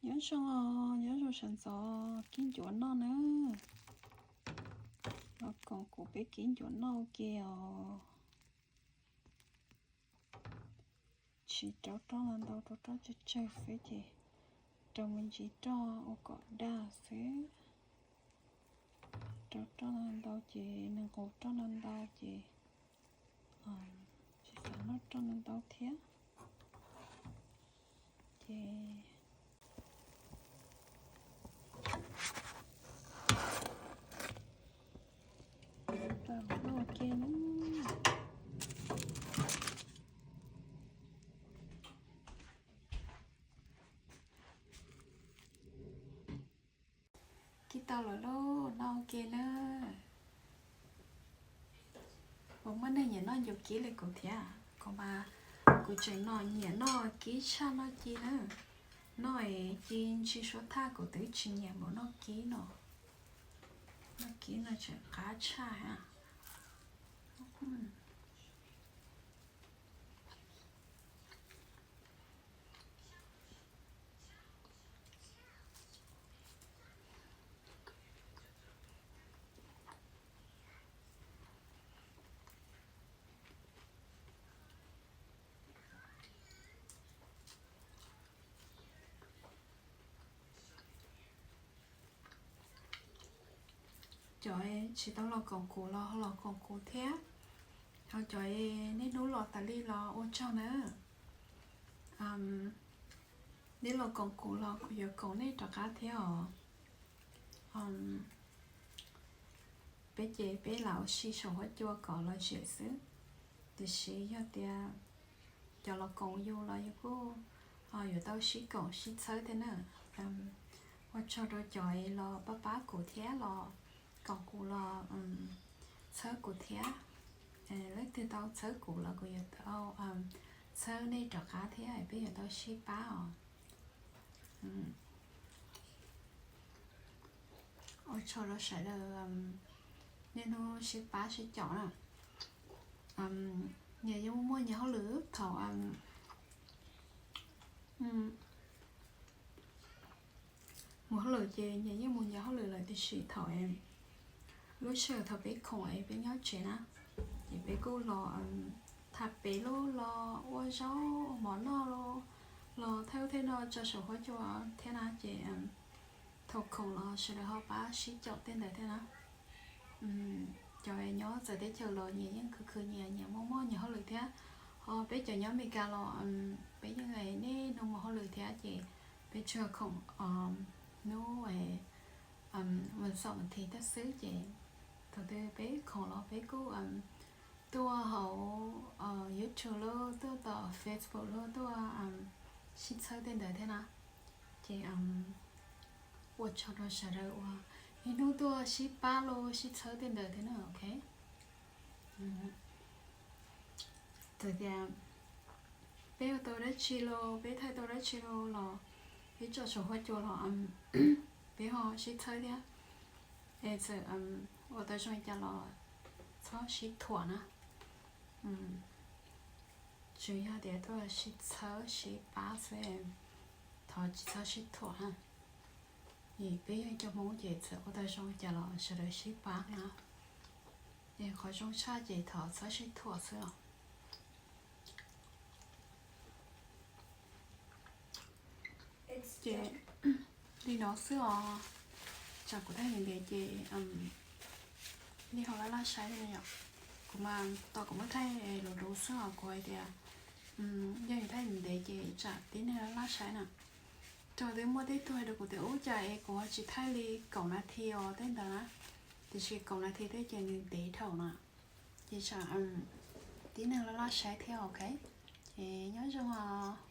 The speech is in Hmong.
Nyob zoo os, nyob zoo sawv ntxov kib ncuav noj na. Los koom kuv peb kib ncuav noj ua ke os. Tsis rau roj ntau ntau, rau roj tsawg tsawg xwb ces rau me ntsis roj ua kom daj xwb. Rau roj ntau ntau ces nws nqus roj ntau ntau ces tsis xav noj roj ntau ntau thiab. Ces tau noj ua ke na. Kib tau lawm lauj, noj ua ke na. Puas muaj neeg nyiam noj ncuav kib li kuv thiab? Kuv mas, kuv tseem nyiam noj kib tshaj noj ci na. Noj es ci ntsis suab thaj, kuv twb tsis nyiam npaum noj kib no. Noj kib no tseem qab tshaj. Cov tsis tau los koom kuv los ho los koom kuv thiab. Ho cov niaj hnub los tas li los ua tsaug na. Neb los koom kuv los kuv yuav koom nej rov qab thiab os. Peb ces peb lam ua si saum huab cua kom lom zem xwb, tiam sis yog tias cov los koom yus los yus kuj yuav tau sib koom sib txhawb thiab na. Ua tsaug rau cov los pab pab kuv thiab los koom kuv los txhawb kuv thiab. Leej twg tau txhawb kuv los kuv yuav tau txhawb nej rov qab thiab, peb yuav tau sib pab os. Ua tsaug rau sawv daws niaj hnub sib pab sib caum na. Nyias yeej muaj nyias hauj lwm thaum mus hauj lwm ces nyias yeej mus nyias hauj lwm lawm, tiam sis thaum lub sij hawm thaum peb khoom es peb nyob tsev na, ces peb kuj los tham pem los los ua zaub mov noj los los thaij ub thaij no tso saum huab cua thiab na, ces thaum khoom los sawv daws ho pab sib caum tej ntawd thiab na. Cov nyob txawv teb chaws los nyias yeej khwv khwv nyias, nyias muaj muaj nyias hauj lwm thiab. Ho peb cov nyob Amelikas los peb yeej niaj hnub mus hauj lwm thiab, ces peb tsuas khoom hnub vas xaum vas thiv tag xwb, ces thaum twg peb khoom los peb kuj tuaj hauv YouTube los tuaj tom Facebook los tuaj sib txhawb tej ntawd thiab na. Ces ua tsaug rau sawv daws uas niaj hnub tuaj sib pab los sib txhawb tej ntawd thiab na, ok. Txawm tias peb ua tau dab tsi los peb thaij tau dab tsi los los peb tso saum huab cua los peb ho sib txhawb thiab. Es txawm ua tau zoo li cas los txhob sib thuam na. Tsuas yog tias tuaj sib txhawb sib pab xwb, thov tsis txhob sib thuam na. Vim peb yog cov Hmoob ces txawm ua tau zoo li cas los sawv daws sib pab na. Es qhov zoo tshaj ces thov txhob sib thuam xwb os. Ces li no xwb os. Tsam kuv thaij ntev ntev ces nej ho laj laj saib na yom. Kuv mas tos kuv muab thaij luv luv xwb os, kuv hais tias yog thaij ntev ntev ces tsam tib neeg laj laj saib na. Rau twb muaj tej tug hais rau kuv tias ub cas es kuv ho tsis thaij li kaum nas this os tej ntawd na. Tiam sis kaum nas this tej ces nws ntev dhau na. Ces tsam tib neeg laj laj saib thiab, ok. Ces nyob zoo os.